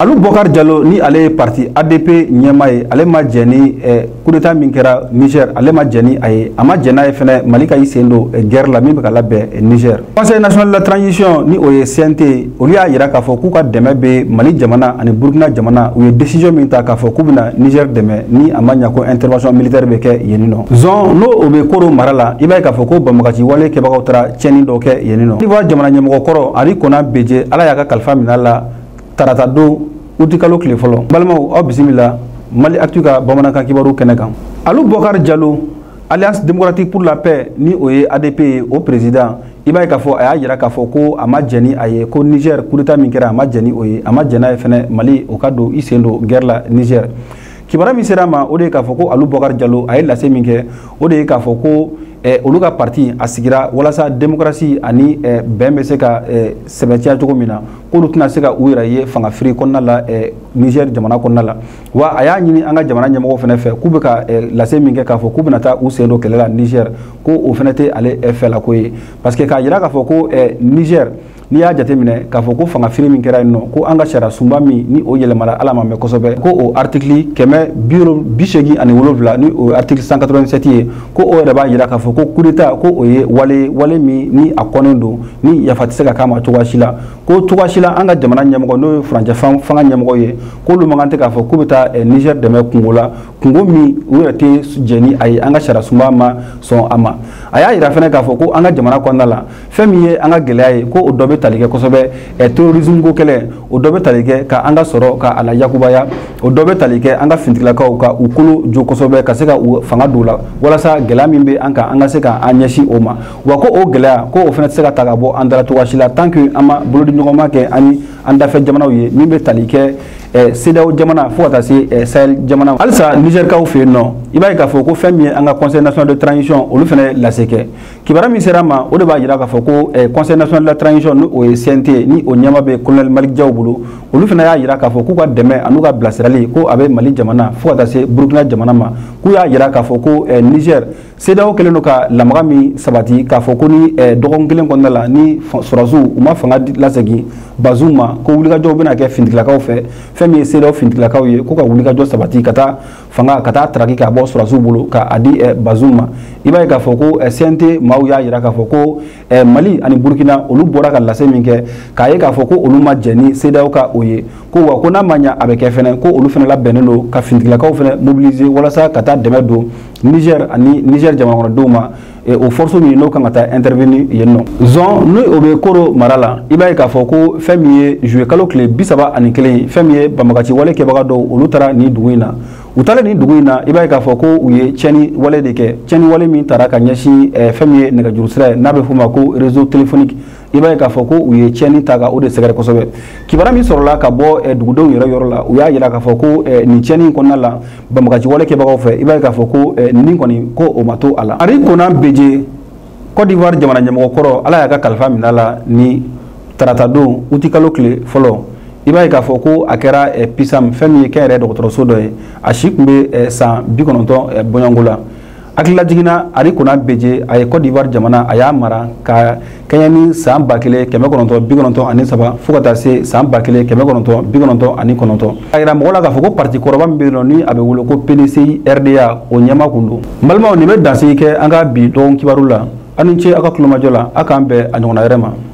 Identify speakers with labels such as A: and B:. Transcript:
A: Alou Bokar Diallo, ni ale ye parti ADP ɲɛmaa ye, ale ma jɛn ni coup d'état min kɛra Niger, ale ma jɛn ni a ye. A ma jɛn n'a ye fɛnɛ Mali ka i sen don guerre la min bɛ ka labɛn Niger. Conseil national de la transition, ni o ye CNT, olu y'a jira k'a fɔ k'u ka dɛmɛ bɛ Mali jamana ani Burkina jamana. U ye décision min ta k'a fɔ k'u bɛna Niger dɛmɛ, ni a ma ɲa ko intervention militaire bɛ kɛ yen nɔ. Zon, n'o o bɛ Koro mara la, i b'a ye k'a fɔ ko banbagaci wale kɛbagaw taara tiɲɛni dɔw kɛ yen nɔ. Côte d'Ivoire jamana ɲɛmɔgɔ kɔrɔ Henri Konan Bédié, Ala y'a ka kalifa minɛ a la tarata don, utikalo tile fɔlɔ. Balimaw, aw bisimila Mali Actu ka bamanankan kibaru kɛnɛ kan. Alou Bokar Diallo, Alliance démocratique pour la paix, ni o ye ADP ye, o président, i b'a ye k'a fɔ a y'a jira k'a fɔ ko a ma jɛn ni a ye ko Niger coup d'état min kɛra, a ma jɛn ni o ye. A ma jɛn n'a ye fɛnɛ Mali o ka don i sen don guerre la Niger. Kibaruya min sera a ma, o de ye k'a fɔ ko Alou Bokar Diallo a ye lase min kɛ, o de ye k'a fɔ ko olu ka parti a sigira walasa démocratie ani bɛn bɛ se ka sɛbɛntiya cogo min na, k'olu tɛna se ka u yɛrɛ ye fanga firi kɔnɔna la Niger jamana kɔnɔna la. Wa a y'a ɲini an ka jamana ɲɛmɔgɔw fana fɛ k'u bɛ ka lase min kɛ k'a fɔ k'u bɛna taa u sen don kɛlɛ la Niger, ko o fana tɛ ale fɛla ko ye, parce que k'a jira k'a fɔ ko Niger, n'i y'a jateminɛ k'a fɔ ko fanga firi min kɛra yen nɔ, ko an ka sariya sunba min ni o yɛlɛmara ala ma mɛn kosɛbɛ, ko o article 187, ni o article 187 ye, ko o yɛrɛ b'a jira k'a fɔ ko coup d'état, ko o ye wale wale min ni a kɔnnen don, ni yafa tɛ se ka k'a ma cogoya si la. Ko cogoya si la an ka jamana ɲɛmɔgɔ, n'o ye furancɛ fanga ɲɛmɔgɔ ye, k'olu man kan tɛ k'a fɔ k'u bɛ taa Niger dɛmɛ kungo la, kungo min u yɛrɛ tɛ jɛn ni a ye, an ka sariya sunba ma sɔn a ma. A y'a jira fana k'a fɔ ko an ka jamana kɔnɔna la, fɛn min ye an ka gɛlɛya ye, ko o dɔ bɛ tali kɛ kosɛbɛ terrorisme ko kɛlɛ, o dɔ bɛ tali kɛ ka an ka sɔrɔ ka a la yakubaya, o dɔ bɛ tali kɛ an ka finitigilakaw ka u kolo jo kosɛbɛ, ka se ka u fanga don la walasa gɛlɛya min bɛ an kan, an ka se ka an ɲɛsin o ma. Wa ko o gɛlɛya, ko o fana tɛ se ka ta ka bɔ an dala cogoya si la tant que an ma bolodiɲɔgɔnma kɛ ani an dafɛ jamanaw ye, min bɛ tali kɛ CEDEAO jamana fo ka taa se Sahel jamana. Halisa Nigerkaw fɛ yen nɔ, i b'a ye k'a fɔ ko fɛn min ye an ka Conseil national de transition, olu fana lase kɛ. Kibaruya min sera ma, o de b'a jira k'a fɔ ko Conseil national de la transition, ni o ye CNT, ni o ɲɛmaa bɛ colonel Malick Diaw bolo, olu fana y'a jira k'a fɔ k'u ka dɛmɛ an'u ka bilasirali, ko a bɛ Mali jamana fo ka taa se Burukina jamana ma. K'u y'a jira k'a fɔ ko Niger, CEDEAO kɛlen don ka lamaga min sabati k'a fɔ ko ni dɔgɔkun kelen kɔnɔna la, ni sɔrɔdasiw u ma fanga lasegin Bazoum ma, ko wulikajɔw bɛna kɛ finitigilakaw fɛ, fɛn min ye CEDEAO finitigilakaw ye, ko ka wulikajɔ sabati ka taa fanga ka taa taraki k'a bɔ sɔrɔdasiw bolo ka a di Bazoum ma. I b'a ye k'a fɔ ko CNT maaw y'a jira k'a fɔ ko Mali ani Burukina, olu bɔra ka lase min kɛ k'a ye k'a fɔ ko olu ma jɛn ni CEDEAO ka o ye, ko wa ko n'a ma ɲa a bɛ kɛ fɛnɛ, ko olu fɛnɛ labɛnnen don ka finitigilakaw fɛnɛ mobiliser walasa ka taa dɛmɛ don Niger ani Niger jamana kɔnɔdenw ma, o force min n'o kan ka taa intervenir yen nɔ. Zon, ni o bɛ Koro mara la, i b'a ye k'a fɔ ko fɛn min ye juillet kalo tile 31, fɛn min ye banbagaci wale kɛbaga dɔw, olu taara nin dugu in na. U taalen nin dugu in na, i b'a ye k'a fɔ ko u ye tiɲɛni wale de kɛ, tiɲɛni wale min taara ka ɲɛsin fɛn min ye nɛgɛjuru sira ye, n'a bɛ f'o ma ko réseau téléphonique. I b'a ye k'a fɔ ko u ye tiɲɛni ta ka o de sɛgɛrɛ kosɛbɛ. Kibaruya min sɔrɔla ka bɔ dugudenw yɛrɛ yɔrɔ la, u y'a jira k'a fɔ ko nin tiɲɛni in kɔnɔna la, banbagaci wale kɛbagaw fɛ, i b'a ye k'a fɔ ko nin kɔni, ko o ma to a la. Henri Konan Bédié, Côte d'Ivoire jamana ɲɛmɔgɔ kɔrɔ, Ala y'a ka kalifa minɛ a la ni tarata don, utikalo tile fɔlɔ. I b'a ye k'a fɔ ko a kɛra Pisam, fɛn min ye kɛnyɛrɛye dɔgɔtɔrɔso dɔ ye. A si tun bɛ san 90 bɔɲɔgɔnko la. Hakilila jiginna, Henri Konan Bédié a ye Côte d'Ivoire jamana a y'a mara ka kɛɲɛ ni san 1993 fo ka taa se san 1999. A yira mɔgɔ la k'a fɔ ko parti kɔrɔba min bɛ yen nɔ, ni a bɛ wele ko PDCI RDA, o ɲɛmaa kun don. N balimaw, nin bɛ dansigi kɛ an ka bi dɔgɔkun kibaru la. Aw ni ce aw ka tulomajɔ la. A k'an bɛn a ɲɔgɔnna wɛrɛ ma.